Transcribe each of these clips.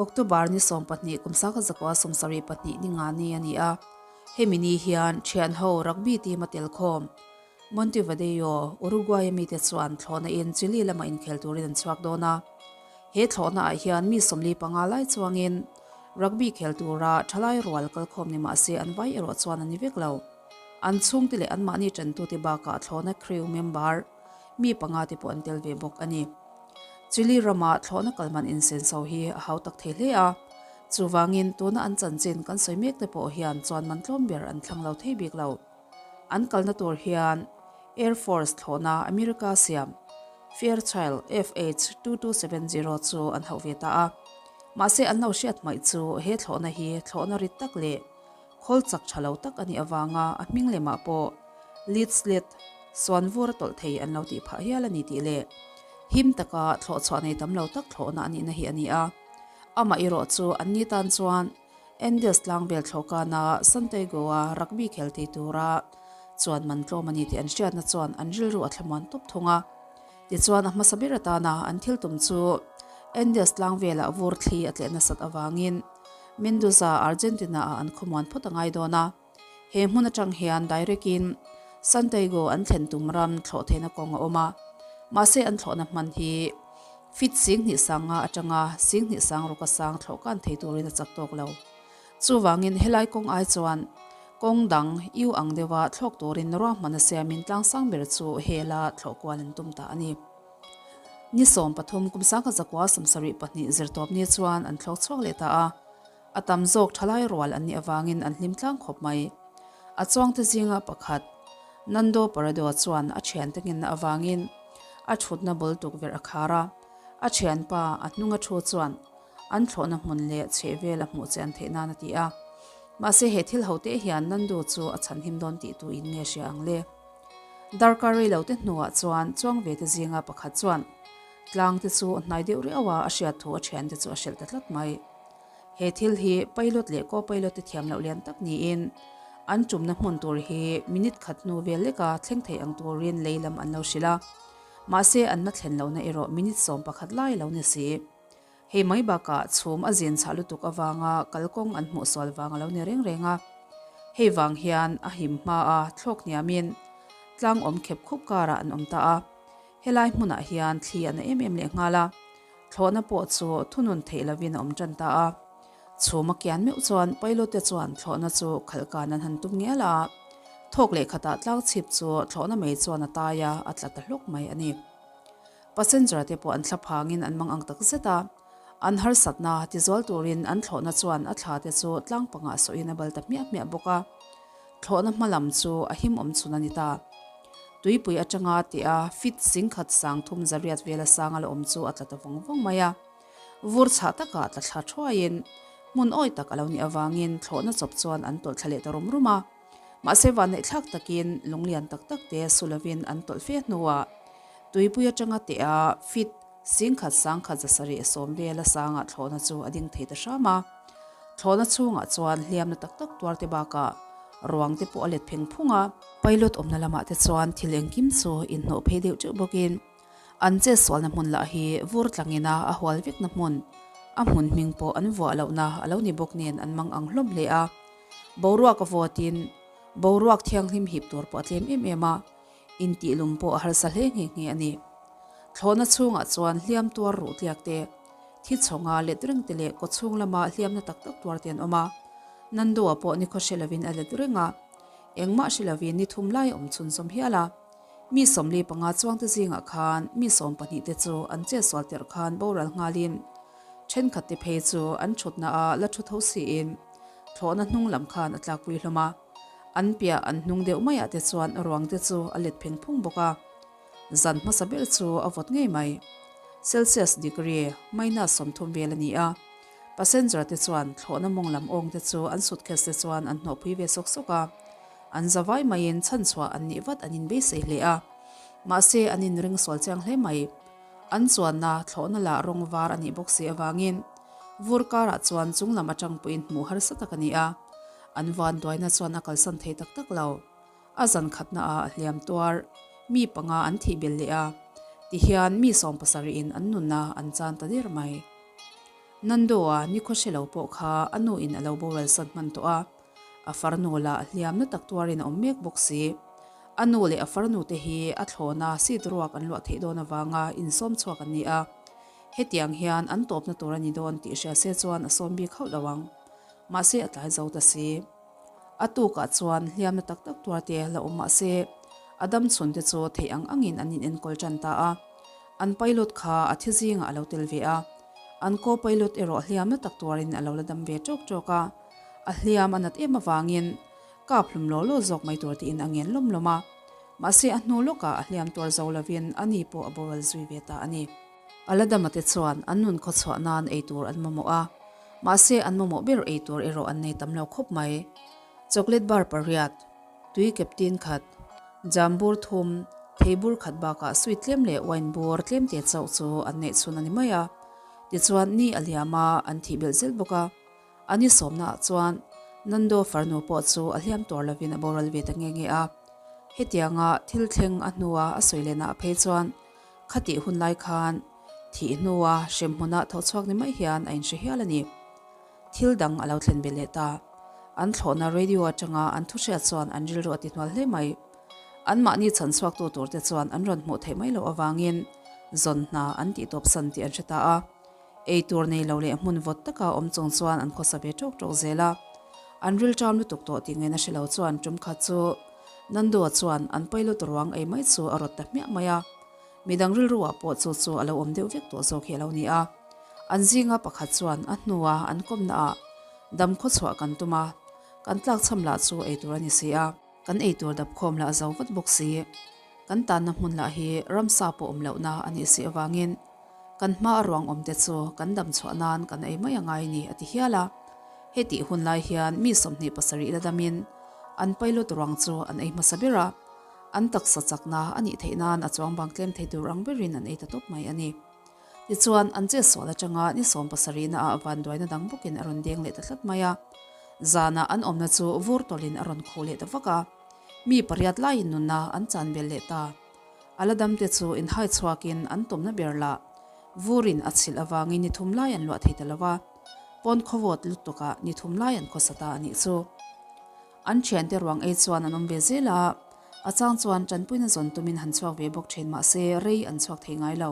October ni 12 kum 1972 ni nga ni a ni a. Hemi ni hian thianho rugby team a tel khawm. Montevideo, Uruguay a mite chuan thlawhna in Chile lama inkhel turin an chhuak dawn a. He thlawhna ah hian mi 45 lai chuangin rugby khel tura thalai rual kalkhawm ni mahse an vai erawh chuan a ni vek lo. An chhungte leh anmahni tantute bakah thlawhna crew member mi panga te pawh an tel ve bawk a ni. Chile rama thlawhna kalman insenso hi a hau tak thei hle a, chuvangin tuna an chanchin kan sawi mek te pawh hian chuan man tlawm ber an thlang lo thei bik lo. An kalna tur hian Air Force thlawhna America siam Fairchild FH-2270 chu an hauh ve ta a. Mahse an lo hriat hmaih chu he thlawhna hi thlawhna rit tak leh Khawl chak tha lo tak a nih avanga a hming lemah pawh Lead Sled, suan vur a tawlh thei an lo tih phah hial a ni tih leh him taka thlawh chhuah nei tam lo tak thlawhna a nihna hi a ni a. Amah erawh chu an ni tan chuan Andes tlangvel thlawhkana Santiago-a rugby khel thei tura chuan man tlawm a ni tih an hriatna chuan an rilru a thlamuan tawp thung a. Tichuan a hmasa ber atana an thil tum chu Andes tlangvelah vur thli a tleh nasat avangin Mendoza, Argentina ah an khawmuan phawt a ngai dawn a. He hmun atang hian direct in Santiago an thlen tum ram thlawh theihna kawng a awm a. Mahse an thlawhna hman hi feet 2005 atanga 2006 a sang thlawh kan thei turin a chak tawk lo. Chuvangin helai kawng ai chuan kawng dang iu ang deuha thlawk turin ruahman a siamin tlangsang ber chu hela thlawh kual an tum ta a ni. Ni 13 kum 1972 zirtawp ni chuan an thlawk chhuak leh ta a, a tam zawk thalai rual an nih avangin an hlim tlang khawp mai. A chuangte zinga pakhat, Nando Parado chuan a thiante ngenna avangin a thutna bul tukverh a khar a, a thianpa a hnunga thu chuan an thlawhna hmun leh chhehvel a hmuh chian theih nan a ti a. Mahse he thil ho te hian Nando chu a chhanhim dawn tih tuin nge hria ang le? Darkar rei lo te hnuah chuan chuang ve te zinga pakhat chuan tlang te chu hnai deuh riau a, a hriat thu a thian te chu a hrilh ta tlat mai. He thil hi pilot leh co-pilot te thiam loh lian tak niin an tumna hmun tur hi minute khat hnu vel leka thleng thei ang turin lei lam an lo hrilh a, mahse an la thlen lohna erawh minute 11 lai lo ni si. Hei mai bakah chhum a zin chhah lutuk avanga kalkawng an hmuh sual vang a lo ni reng reng a. Hei vang hian a him hma a thlawk hniamin tlang awm khep khup karah an awm ta a. Helai hmunah hian thli a na em em leh nghal a, thlawhna pawh chu thunun theih lovin a awm tan ta a. Chhum a kian meuh chuan pilot te chuan thlawhna chu khalh kan an han tum ngial a, thawk leh khatah tlang chhip chu thlawhna mai chuan a tai a, a tla ta hlawk mai a ni. Passenger te pawh an thla phangin an mang ang tak zet a, an harsatna tizual turin an thlawhna chuan a thla te chu tlang pangah sawhin a bal ta hmiah hmiah bawk a. Thlawhna hma lam chu a him awm chhun a ni ta. Tuipui atanga teh a feet 1300 vela sang a la awm chu a tla ta vawng vawng mai a. Vur chhah takah tla thla thuaiin hmun awi tak a lo nih avangin thlawhna chawp chuan an tawlh thla leh ta rum rum a. Mahse vanneihthlak takin lunglian tak tak te su lovin an tawlh fe hnuah tuipui atanga teh a feet 1970 vela sangah thlawhna chu a ding thei ta hram a. Thlawhna chhungah chuan hliamna tak tak tuar te bakah ruang te pawh a let pheng phung a. Pilot awmna lamah te chuan thil engkim chu inhnawh phei deuh teuh bawkin an chetsualna hmun lah hi vur tlangina a hual vekna hmun, a hmun hming pawh an vuah lohna a lo ni bawk nen an mang ang hlawm hle a. Boruak a vawtin boruak thianghlim hip tur pawh a tlem em em a, intihlum pawh a harsa hle nghe nghe a ni. Thlawhna chhungah chuan hliam tuar ruh tliak te, thi chhawnga let reng te leh kawchhung lama hliamna tak tak tuar te an awm a. Nando-a pawh nikhaw hre lovin a let reng a, engmah hre lovin ni thum lai a awm chhun zawm hial a. Mi 45 chuangte zingah khan mi 12 te chu an chetsual tirh khan boral nghalin thenkhat te phei chu an thutna a la thu tho siin thlawhna hnung lam khan a tlakpui hlawm a. An piah an hnung deuh maiah te chuan ruang te chu a let pheng phung bawk a. Zan hmasa ber chu a vawt ngei mai. Celsius degree minus 30 vel a ni a. Passenger te chuan thlawhna mawng lam awng te chu an suitcase te chuan an hnawhpui ve sawk sawk a. An zavai maiin chhanchhuah an nih vat an inbeisei hle a. Mahse an inring sual chiang hle mai. An chuanna thlawhna lah rawng var a nih bawk si avangin vur karah chuan chung lam atang pawhin hmuh harsa tak a ni a. An vanduaina chuan a kalsan thei tak tak lo. A zan khatna ah a hliam tuar mi panga an thih belh leh a, tihian mi 70 in an nunna an chan ta der mai. Nando-a nikhaw hre lo pawh kha a nu in a lo boral san hman tawh a, a farnu lah hliamna tak tuarin a awm mek bawk si. A nu leh a farnu te hi a thlawna seat ruak an luah theih dawn avanga insawm chhuak an ni a, hetiang hian an tawpna tur a ni dawn tih hria se chuan a sawm bik hauh lo ang. Mahse a tlai zo ta si. A tukah chuan hliamna tak tak tuar te la awm mah se, a dam chhun te chu theih ang angin an inenkawl tan ta a. An pilot kha a thi zingah a lo tel ve a, an co-pilot erawh hliamna tak tuarin a lo la dam ve tawk tawk a. A hliam a nat em avangin kap hlum law law zawk mai tur tiin a ngen lawm lawm a. Mahse a hnu lawkah a hliam tuar zo lovin a ni pawh a boral zui ve ta a ni. A la dama te chuan an nun khawchhuah nan ei tur an mamawh a, mahse an mamawh ber ei tur erawh an nei tam lo khawp mai. Chocolate bar pariat, tui keptin khat, jam bur thum, thei bur khat bakah sweet tlem leh wine bur tlem te chauh chu an neih chhun a ni mai a. Tichuan ni a liam a, an thih belh zel bawk a. A ni sawmnaah chuan Nando farnu pawh chu a hliam tuar lovin a boral ve ta nge nge a. Hetianga thil thleng a hnua a sawi lehnaah phei chuan Khatih hun lai khan thih hnua hremhmuna tho chhuak ni mai hian a inhre hial a ni. Thil dang a lo thlen ve leh ta. An thlawhna radio atanga an thu hriat chuan an rilru a ti hnual hle mai. Anmahni chhan chhuaktu turte chuan an rawn hmuh theih mai loh avangin zawn hna an tih tawpsan tih an hre ta a. Ei tur nei lo leh hmun vawt taka awm chung chuan an khawsa ve tawk tawk zel a. An rilṭam lutuk tawh tih ngaihna hre lo chuan tum khat chu Nando chuan an pilot ruang ei mai chu a rawt ta hmiah mai a. Midang rilruah pawh chu chu a lo awm deuh vek tawh zawk hi a lo ni a. An zinga pakhat chuan a hnua an kawmnaah dam khawchhuah kan tum a, kan tlakchham lah chu ei tur a ni si a. Kan ei tur dap khawm lah zo vat bawk si. Kan tanna hmun lah hi ramsa pawh awm lohna a nih si avangin kan hma a ruang awm te chu kan dam chhuah nan kan ei mai a ngai ni a ti hial a. Hetih hun lai hian mi 27 la damin an pilot ruang chu an ei hmasa ber a, an taksa chakna a nih theih nan a chuang bang tlem thei tur ang berin an ei ta tawp mai a ni. Tichuan, an chetsual atanga ni sawm pasarihna ah vanduaina dang bawkin a rawn deng leh ta tlat mai a. Zanah an awmna chu vur tawlhin a rawn khuh leh ta vak a. Mi pariat laiin nunna an chan bel leh ta. A la damte chu inhai chhuakin an tawmna ber lah vurin a chhilh avangin ni thum lai an luah thei ta lo va. Pawn khawvawt lutukah ni thum lai an khawsa ta a nih chu. An thiante ruang ei chuan an awm ve zel a, a chang chuan tanpuina zawn tumin han chhuak ve bawk thin mah se rei an chhuak thei ngai lo.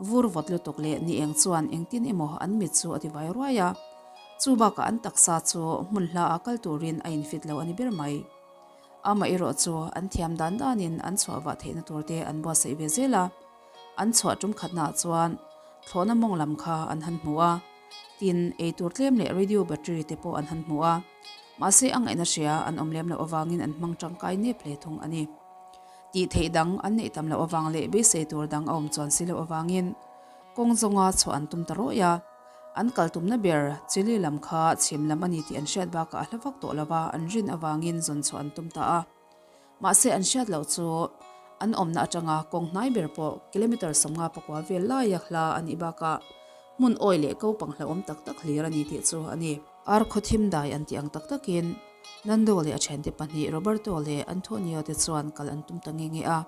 Vur vawt lutuk leh ni eng chuan engtin emaw an mit chu a ti vai ruai a, chu bakah an taksa chu hmun hla ah kal turin a infit lo a ni ber mai. Amaherawh chu an thiam dan danin an chhuah vah theihna tur te an buatsaih ve zel a, an chhuah tum khatnaah chuan thlawhna mawng lam kha an han hmu a, tin eitur tlem leh radio battery te pawh an han hmu a. Mahse a ngaihna hria an awm lem loh avangin an hmang tangkai nep hle thung a ni. Tih theih dang an neih tam loh avang leh beisei tur dang a awm chuan si loh avangin kawng zawnga chhuah an tum ta rawih a. An kal tumna ber Chile lam kha chhim lam a ni tih an hriat bakah a hla vak tawh lova an rin avangin zawn chhuah an tum ta a. Mahse an hriat loh chu an awmna atanga kawng hnai ber pawh kilometre 51 vel laia hla a nih bakah hmun awi leh ko panghlauhawm tak tak hlir a ni tih chu a ni. Ar khaw thim dai an tih ang tak takin Nando leh a thiante pahnih Roberto leh Antonio te chuan kal an tum ta nge nge a.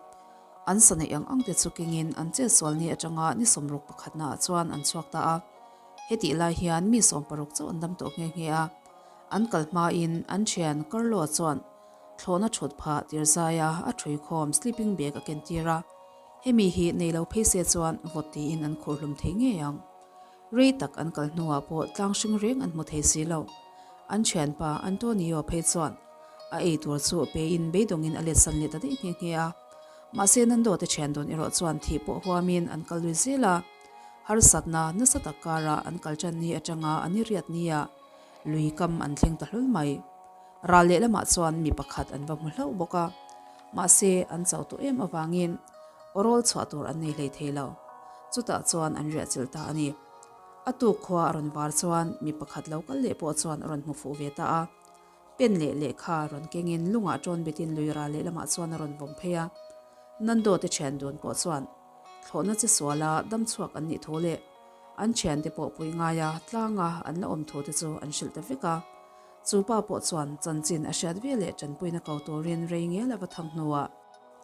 An sa neih ang ang te chu kengin an chetsual ni atanga ni sawmruk pakhatnaah chuan an chhuak ta a. Hetih lai hian mi sawmparuk chauh an dam tawh nghe nghe a. An kal hmain an thian Carlo chuan Thlawhna thut phah tir zaia a thui khawm sleeping bag a ken tir a, hemi hi nei lo phei se chuan vawt tiin an khur hlum thei ngei ang. Rei tak an kal hnuah pawh tlang hring reng an hmu thei si lo. An thianpa Antonio phei chuan a ei tur chu pein beidawngin a letsan leh ta daih nghe nghe a. Mahse Nando te thian dawn erawh chuan thih pawh huamin an kal lui zel a, harsatna nasa tak karah an kal tan ni atanga an i riat nia lui kam an thleng ta hlawl mai. Ral lehlamah chuan mi pakhat an va hmu hlauh bawk a, mahse an chauh tawh em avangin awrawl chhuah tur an nei hlei thei lo. Chutah chuan an riah chilh ta a ni. A tuk khua a rawn var chuan mi pakhat lo kal leh pawh chuan a rawn hmu fuh ve ta a. Pen leh lehkha rawn kengin lungah ṭawn betin lui ral lehlamah chuan a rawn vawm phei a. Nando te ṭhian dun pawh chuan thlawhna che suala dam chhuak an nih thu leh an ṭhiante pawh pui ngaia tlanga an la awm thu te chu an hrilh ta vek a. Chu pa pawh chuan chanchin a hriat ve leh tanpuina ko turin rei ngial a va thang hnuah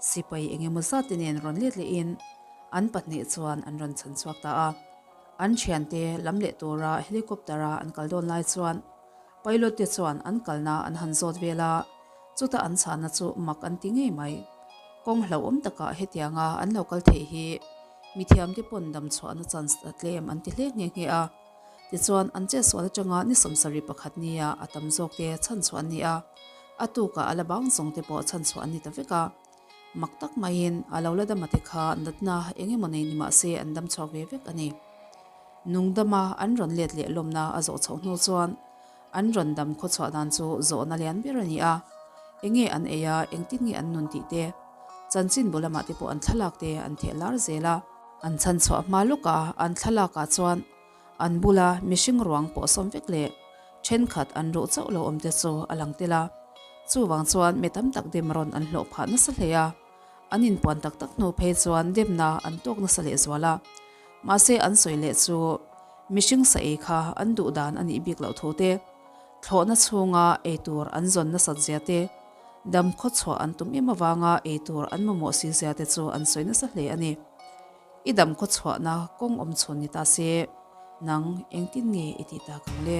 sipai eng emaw zat te nen rawn let lehin an pahnih chuan an rawn chhan chhuak ta a. An thiante lam leh tura helicopter-a an kal dawn lai chuan pilot te chuan an kalna an han zawt vel a, chuta an chhahna chu mak an ti ngei mai. Kawng hlauhawm takah hetianga an lo kal theih hi mithiamte pawn damchhuahna chance a tlem an ti hle nghe nghe a. Tichuan, an chetsual atanga ni 71 nia a tam zawkte chhanchhuah an ni a, a tukah a la bang zawng te pawh chhanchhuah an ni ta vek a. Mak tak maiin a lo la dama te kha natna eng emaw nei ni mah se an dam chhuak ve vek a ni. Nung dama an rawn let leh lawmna a zawh chhoh hnu chuan an rawn dam khawchhuah dan chu zawhna lian ber a ni a, enge an ei a, engtin nge an nun tih te, chanchin bu lamah te pawh an thlalak te an theh lar zel a. An chhanchhuah hma lawka an thlalakah chuan An bula mihring ruang pawh sawm vek leh thenkhat an ruh chauh lo awm te chu a lang tel a. Chuvang chuan mi tam tak dem rawn an hlawh phah nasa hle a. An inpuan tak tak hnu phei chuan demna an tawk nasa leh zual a. Mahse an sawi leh chu mihring sa ei kha an duh dan a nih bik loh thu te, thlawhna chhunga ei tur an zawn nasat zia te, dam khawchhuah an tum em avanga ei tur an mamawh si zia te chu an sawi nasa hle a ni. I dam khaw chhuahna kawng awm chhun ni ta se, nang engtin nge i tih tak ang le?